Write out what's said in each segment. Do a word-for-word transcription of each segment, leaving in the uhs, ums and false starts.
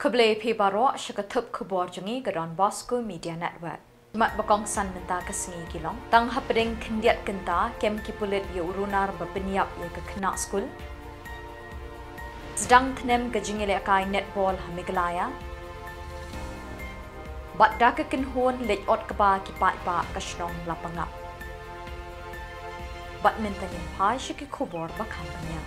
Khublei phi baroh sha ka thup khubor jong ngi ka Don Bosco Media Network. Mat ba kongsan mynta ka sngi ki long. Tang hapdeng khyndiat kynta kem ki pulit ïa u runar ba pynïap ïa ka khynnah skul. Sdang thnem ka jingïalehkai netball ha Meghalaya. Bad da ka kynhun leit ot kba ki paidbah ka shnong Lapangap. Bad mynta ngin phai sha ki khubor ba kham bniah.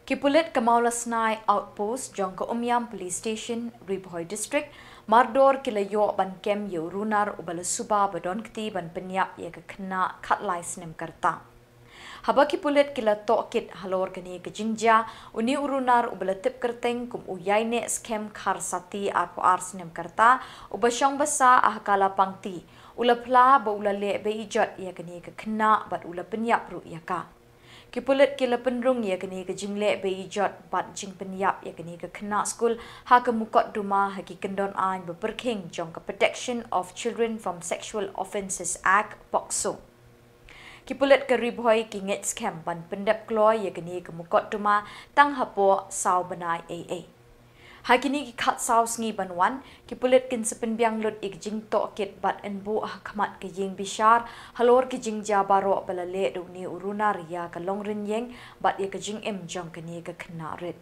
Ki pulit ka Mawlasnai Outpost jong ka Umiam Police Station, Ri Bhoi District, mardor ki la ïoh ban kem ïa u runar uba la suba ba don kti ban pynïap ïa ka khynnah khatlai snem ka rta. Haba ki pulit ki la tohkit halor kane ka jingjia, une u runar uba la tip kyrteng kum u Ïainehskhem Kharsati arphew ar snem ka rta, uba shong basa ha Kalapangti, u la phla ba u la leh beijot ïa kane ka khynnah bad u la pynïap ruh ïa ka. Ki pulit ki la pynrung ïa kane ka jingleh beijot bad jingpynïap ïa kane ka khynnah skul ha ka mukotduma ha ki kyndon aiñ ba pyrkhing jong ka Protection of Children from Sexual Offences Act, POCSO. Ki pulit ka Ri Bhoi ki ngeit skhem ban pyndep kloi ïa kane ka mukotduma tang hapoh saw bnai eiei. Ha kine ki khatsaw sngi ban wan, ki pulit kin sa pynbiang lut ïa ka jingtohkit bad yn buh ha khmat ka ïing bishar halor ka jingjia baroh ba la leh da une u runar ïa ka longrynïeng bad ïa ka jingim jong kane ka khynnah rit.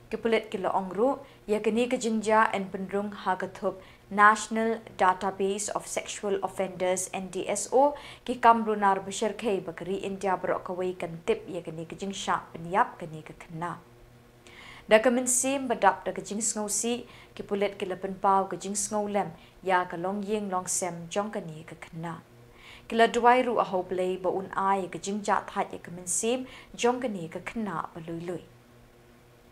Ki pulit ki la ong ruh, ïa kane ka jingjia yn pynrung ha ka thup National Database of Sexual Offenders, NDSO, ki kam runar ba shyrkhei ba ka ri India baroh kawei kan tip ïa kane ka jingshah pynïap kane ka khynnah. Da ka mynsiem ba dap da ka jingsngewsih, ki pulit ki la pynpaw ka jingsngewlem ïa ka longïing longsem jong kane ka khynnah. Ki la duwai ruh ha U Blei ba un ai ïa ka jingjahthait ïa ka mynsiem jong kane ka khynnah ba lui lui.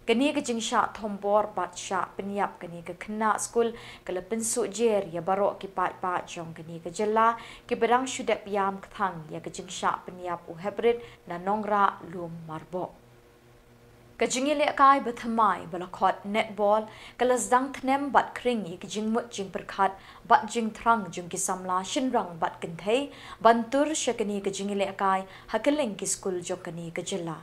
Kane ka jingshah thombor bad shah pynïap kane ka khynnah skul ka la pynsuh jer ïa baroh ki paidbah jong kane ka jylla, kiba dang shu dep ïam kthang ïa ka jingshah pynïap u heprit na Nongrah Lum Marbok. Ka jingïalehkai bathymmai ba la khot netball ka la sdang thnem bad khring ïa ka jingmut jingpyrkhat bad jingthrang jong ki samla shynrang bad kynthei ban tur sha kane ka jingïalehkai ha kylleng ki skul jong kane ka jylla.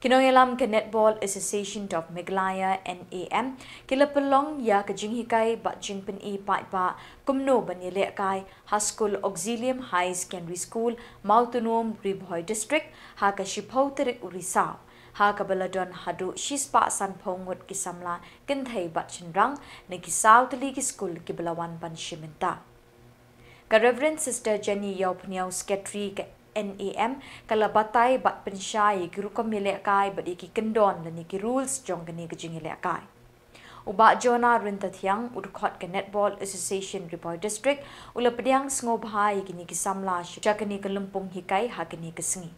Ki nongïalam ka Netball Association of Meghalaya, NAM, ki la pynlong ïa ka jinghikai bad jingpyni paidbah kumno ban ïalehkai ha skul Auxilium High Secondary School, Mawtunom, Ri Bhoi District, ha ka shiphew tarik u Risaw, ha kaba la don haduh shispah sanphew ngut ki samla kynthei bad shynrang na ki saw tylli ki skul kiba la wan ban shim bynta. Ka Reverend Sister Jenny Ïawphniaw, Secretary ka NAM, ka la batai bad pynshai ïa ki rukom ïalehkai bad ïa ki kyndon lane ki rules jong kane ka jingïalehkai. U Bah Jonah Ryntathiang, u dkhot ka Netball Association Ri Bhoi District, u la pdiang sngewbha ïa kine ki samla sha kane ka lympung hikai ha kane ka sngi.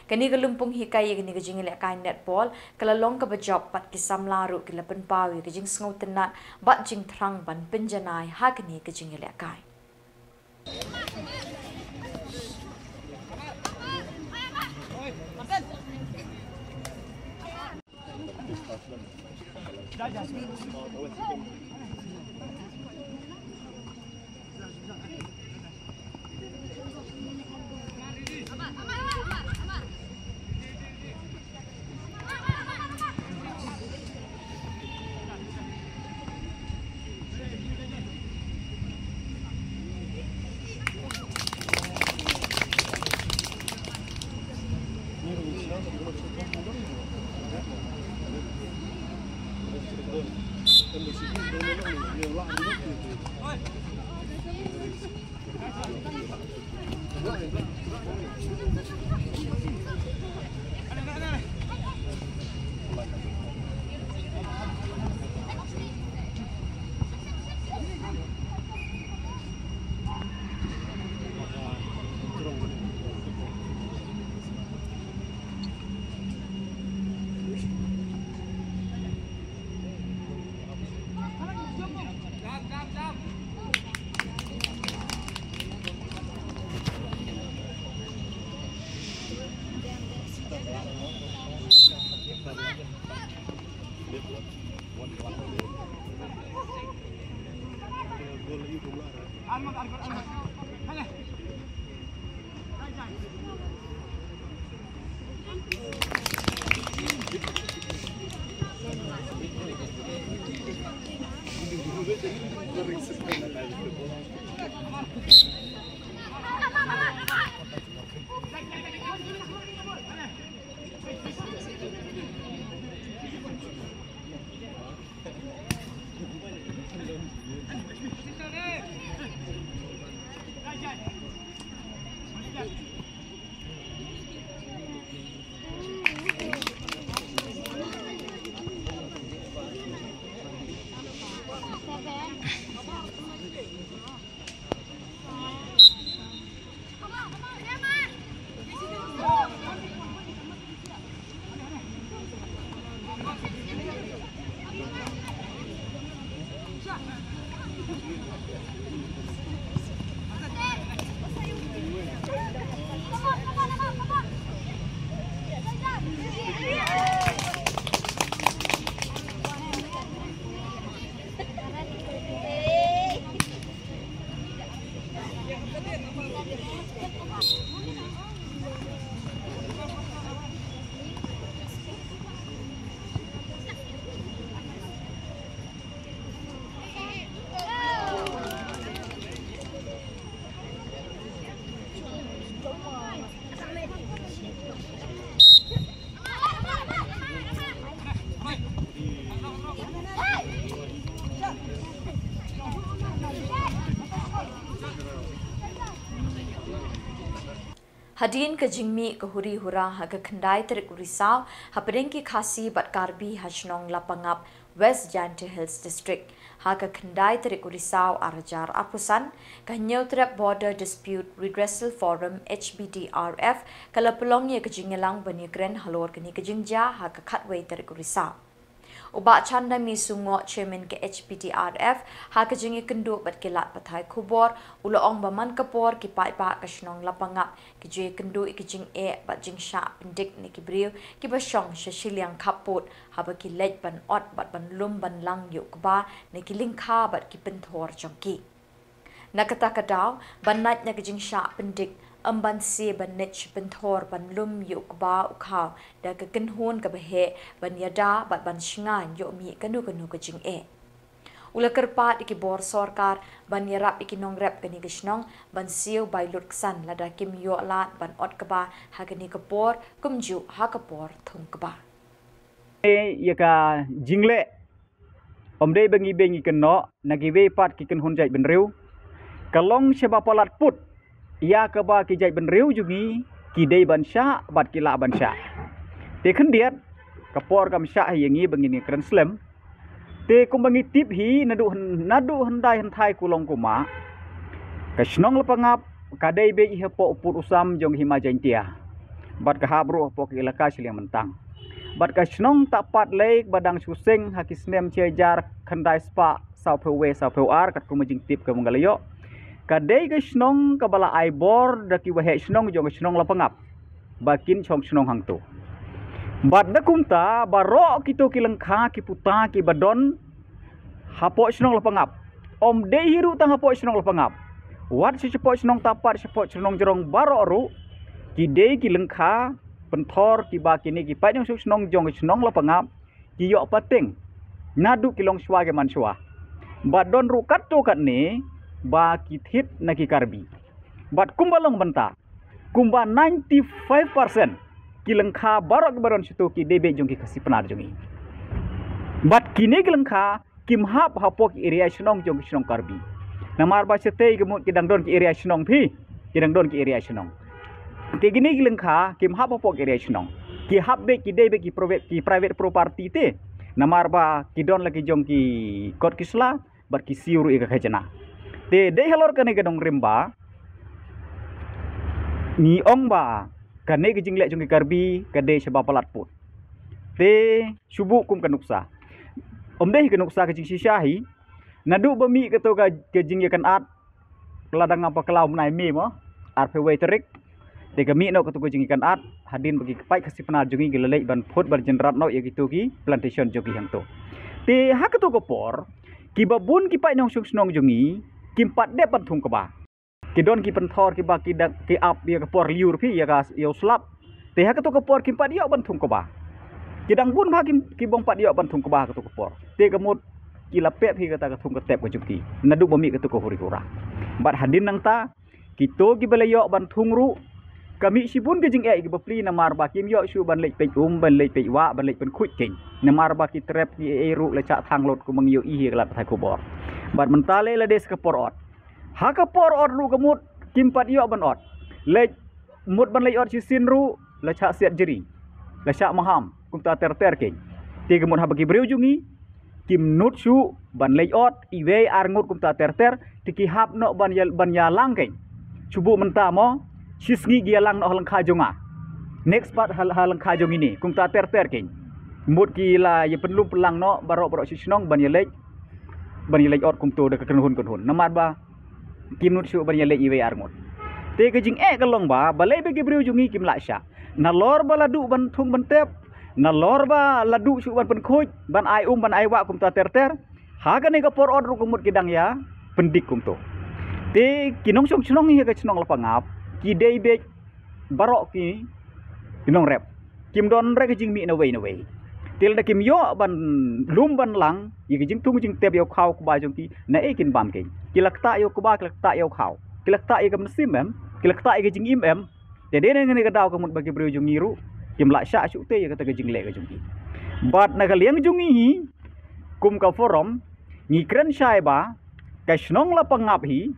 Kane ka lympung hikai ïa kane ka jingïalehkai netball ka la long kaba jop bad ki samla ruh ki la pynpaw ïa ka jingsngewtynnat bad jingthrang ban pynjanai ha kane ka jingïalehkai. Hadien ka jingmih ka huri hura ha ka khyndai tarik u Risaw, hapdeng ki Khasi bad Karbi ha shnong Lapangap, West Jaintia Hills District, ha ka khyndai tarik u Risaw ar hajar arphew san, ka Hynñiewtrep Border Dispute Redressal Forum, H B D R F, ka la pynlong ïa ka jingïalang ban ïakren halor kane ka jingjia ha ka khatwei tarik u Risaw. U Bah Chandami Sungoh, Chairman ka H B D R F, ha ka jingïakynduh bad ki lad pathai khubor, u la ong ba man ka por ki paidbah ka shnong Lapangap ki ju ïakynduh ïa ki jingeh bad jingshah pyndik na ki briew kiba shong sha shiliang khappud, haba ki leit ban ot bad ban lum ban lang ïa u kba na ki lyngkha bad ki pynthor jong ki. Na kata ka daw, ban lait na ka jingshah pyndik, ym ban sie ban leit sha pynthor ban lum ïa u kba u khaw da ka kynhun kaba heh, ban ïada bad ban shngaiñ ïoh mih kano kano ka jingeh. U la kyrpad ïa ki bor sorkar ban ïarap ïa ki nongrep kane ka shnong ban siew bai lut ksan lada kim ïoh lad ban ot kba ha kane ka por, kumjuh ha ka por thung kba. Ïa ka jingleh, ym dei ba ngi beiñ ngi kynnoh na kiwei pat ki kynhun jaitbynriew. Ka long shaba palat put ïa kaba ki jaitbynriew jong ngi ki dei ban shah bad ki lah ban shah. Te khyndiat, ka por kam shah hi ïa ngi ba ngin ïakren slem. Te kumba ngi tip hi, naduh hyn-, naduh hyndai hynthai kulong kumah, ka shnong Lapangap ka dei beit hapoh u pud u sam jong Hima Jaintia, bad ka hap ruh hapoh ka ilaka shiliang myntang. Bad ka shnong Tapat lei ba dang shu seng ha ki snem shi hajar khyndai spah sawphew wei sawphew ar, katkum ka jingtip kaba nga la ïoh, ka dei ka shnong kaba la ai bor da ki waheh shnong jong ka shnong Lapangap ba kin shong shnong hangto. Bad da kumta baroh kito ki lyngkha ki puta kiba don hapoh shnong Lapangap, ym dei hi ruh tang hapoh shnong Lapangap, wat sha shapoh shnong Tapat, shapoh shnong Jrong baroh ruh, ki dei ki lyngkha pynthor kiba kine ki paid nongshong shnong jong ka shnong Lapangap ki ïoh pateng naduh ki longshuwa ki manshuwa. Bad don ruh katto katne ba ki thied na ki Karbi. Bad kumba long bynta, kumba ninety-five percent ki lyngkha baroh kiba don shato ki dei beit jong ki Khasi Pnar jong ngi. Bad kine ki lyngkha kim hap hapoh ki area shnong jong ki shnong Karbi. Namar ba shatei ka mut ki dang don ki area shnong phi, ki dang don ki area shnong. Te kine ki lyngkha kim hap hapoh ki area shnong. Ki hap beit, ki dei beit ki private, ki private property te. Namar ba ki don la ki jong ki kot ki sla, bad ki siew ruh ïa ka khajna. Te dei halor kane ka nongrim ba ngi ong ba kane ka jingleh jong ki Karbi ka dei shaba palat put. Te shu buh kum ka nuksa. Ym dei ka nuksa ka jingshisha hi. Naduh ba mih kato ka, ka jingïakynad, la dang ngam bakla u bnai May mo, arphew wei tarik. Te ka mih noh kato ka jingïakynad, hadien ba ki paid Khasi Pnar jong ngi ki la leit ban phut ban jynrat noh ïa kito ki plantation jong ki hangto. Te ha kato ka por, kiba bun ki paid nongshong shnong jong ngi kim pat dep ban thung kba. Ki don ki pynthor kiba ki dang, ki ap ïa ka por lyiur phi, ïa ka, ïa u slap. Te ha kato ka por kim pat ïoh ban thung kba. Ki dang bun bha kim, ki bym pat ïoh ban thung kba ha kato ka por. Te ka mut ki la pep hi kata ka thung ka tep ka jong ki naduh ba mih kato ka huri hura. Bad hadien nangta, kito kiba la ïoh ban thung ruh, ka mih shibun ka jingeh ïa ki bapli, namar ba kim ïoh shuh ban leit peit um, ban leit peit wah, ban leit pynkhuid keiñ. Namar ba ki trep ki ei ei ruh la shah thang lut kumba ngi ïohi ha ki lad pathai khubor. Bad mynta lei la dei sa ka por ot. Ha ka por ot ruh ka mut kim pat ïoh ban ot. Leit mut ban leit ot shisien ruh la shah siat jri, la shah maham, kumta ter ter keiñ. Te ka mut haba ki briew jong ngi kim nud shuh ban leit ot iwei ar ngut kumta ter ter, te ki hap noh ban ïa, ban ïalang keiñ. Shu buh mynta mo, shisngi ki ïalang noh ha lyngkha jong nga, next pat ha, ha lyngkha jong ine, kumta ter ter keiñ. Mut ki la ïa pynlum pynlang noh baroh baroh shi shnong ban ïa leit, ban ïa leit ot kumto da ka kynhun kynhun. Namar ba kim nud shuh ban ïa leit iwei ar ngut. Te ka jingeh ka long ba balei ba ki briew jong ngi kim lah shah. Nalor ba la duh ban thung ban tep, nalor ba la duh shuh ban pynkhuid, ban ai um ban ai wah kumta ter ter. Ha kane ka por ot ruh ka mut ki dang ïa pyndik kumto. Te ki nongshong shnong ïa ka shnong Lapangap ki dei beit baroh ki, ki nongrep. Kim don re ka jingmih nawei nawei. Te lada kim ïoh ban lum ban lang ïa ka jingthung jingtep ïa u khaw kba jong ki, naei kin bam kein? Ki la ktah ïa u kba, ki la ktah ïa u khaw, ki la ktah ïa ka mynsiem em, ki la ktah ïa ka jingim em. Te dei na kane ka daw ka mut ba ki briew jong ngi ruh kim lah shah shuh te ïa kata ka jingleh ka jong ki. Bad na ka liang jong ngi hi kum ka forum, ngi kren shai ba ka shnong Lapangap hi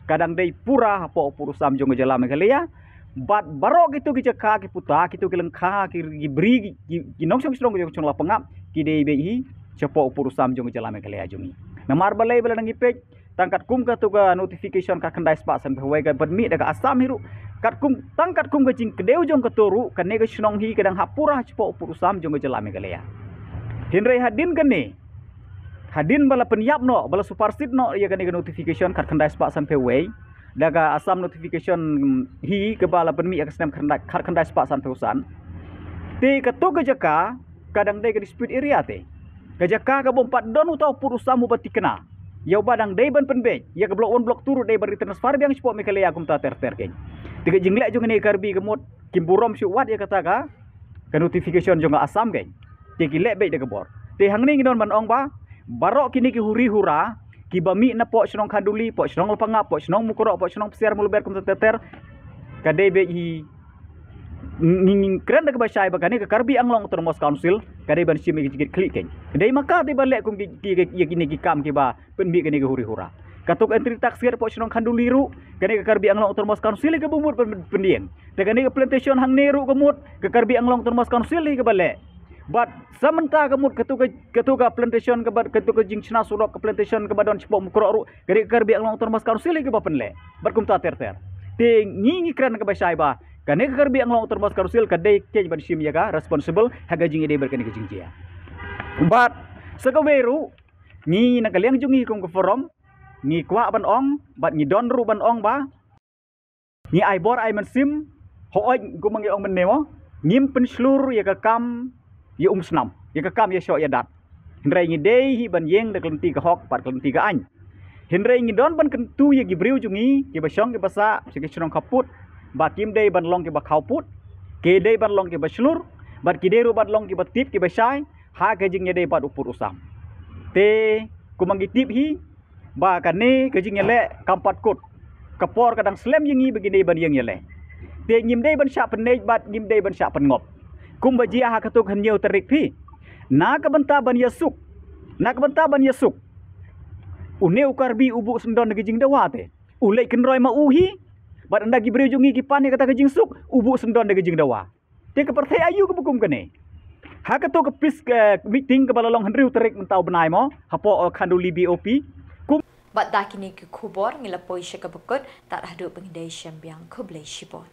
ka dang dei pura hapoh u pud u sam jong ka jylla Meghalaya. Bad baroh kito ki jaka, ki puta, kito ki lyngkha, ki, ki bri, ki, ki, ki nongshong shnong jong ka shnong Lapangap ki dei beit hi shapoh u pud u sam jong ka jylla Meghalaya jong ngi. Namar balei ba lada ngi peit tang katkum kato ka notification khatkhyndai spah sanphew wei kaba mih da ka Assam hi ruh, katkum, tang katkum ka jingkdew jong kato ruh, kane ka shnong hi ka dang hap pura shapoh u pud u sam jong ka jylla Meghalaya. Hynrei hadien kane, hadien ba la pynïap noh, ba la supersede noh ïa kane ka notification khatkhyndai spah sanphew wei da ka Assam notification hi kaba la pynmih ïa ka snem khatkhyndai, khatkhyndai spah sanphew san. Te kato ka jaka ka dang dei ka dispute area te. Ka jaka kaba ym pat don uta u pud u sam uba thikna ïa uba dang dei ban pynbeit ïa ka block one, block two ruh, dei ban retransfer biang shapoh Meghalaya kumta ter ter kein. Te ka jingleh jong kane ka Karbi ka mut kim burom shuh wat ïa kata ka, ka notification jong ka Assam kein. Te ki leh beit da ka bor. Te hangne ngi don ban ong ba baroh kine ki huri hura kiba mih napoh shnong Khanduli, poh shnong Lapangap, poh shnong Mukroh, poh shnong Psiar Mawlybeit kumta ter ter, ka dei beit hi, ngi, ngi kren da kaba shai ba kane ka Karbi Anglong Autonomous Council ka dei ban shim ïa ki jingkitkhlieh kein. Dei ma ka te ban leh kum ki, ki, ki, ïa kine ki kam kiba pynmih kane ka huri hura. Kato ka entry tax gate hapoh shnong Khanduli ruh, kane ka Karbi Anglong Autonomous Council hi kaba mut pyn-, pynïeng. Te kane ka plantation hangne ruh ka mut ka Karbi Anglong Autonomous Council hi kaba leh. Bad sa mynta ka mut kato ka, kato ka plantation kaba, kato ka jingshna surok ka plantation kaba don shapoh Mukroh ruh, ka dei ka Karbi Anglong Autonomous Council hi kaba pynleh. Bad kumta ter ter. Te ngi, ngi kren kaba shai ba kane ka Karbi Anglong Autonomous Council ka dei kein ban shim ïa ka responsible ha ka jingïadei bad kane ka jingjia. Bad sa kawei ruh, ngi na ka liang jong ngi kum ka forum, ngi kwah ban ong bad ngi don ruh ban ong ba ngi ai bor ai mynsiem, hooid, kumba ngi ong mynne mo, ngim pynshlur ïa ka kam ïa umsnam, ïa ka kam ïashoh ïadat. Hynrei ngi dei hi ban ïeng da ka lynti ka hok bad ka lynti ka aiñ. Hynrei ngi don ban kyntu ïa ki briew jong ngi kiba shong kiba sah sha ki shnong khappud ba kim dei ban long kiba khawpud, ki dei ban long kiba shlur, bad ki dei ruh ban long kiba tip kiba shai ha ka jingïadei bad u pud u sam. Te kumba ngi tip hi ba kane ka jingïaleh kam pat kut. Ka por ka dang slem ïa ngi ba ngi dei ban ïeng ïaleh. Te ngim dei ban shah pynïeng bad ngim dei ban shah pynngop. Kumba jia ha kato ka hynñiew tarik phi, na ka bynta ban ïasuk, na ka bynta ban ïasuk, une u Karbi u buh syndon da ka jingdawa te. U leit kynroi ma u hi. Bad ynda ki briew jong ngi ki pan ïa kata ka jingsuk, u buh syndon da ka jingdawa. Te ka pyrthei aïu kaba kum kane? Ha kato ka peace, eh, meeting kaba la long hynriew tarik mynta u bnai mo, hapoh, eh, Khanduli B O P. Kum Bad da kine ki khubor ngi la poi sha kaba kut, tad haduh ba ngin ïashem biang, khublei shibun.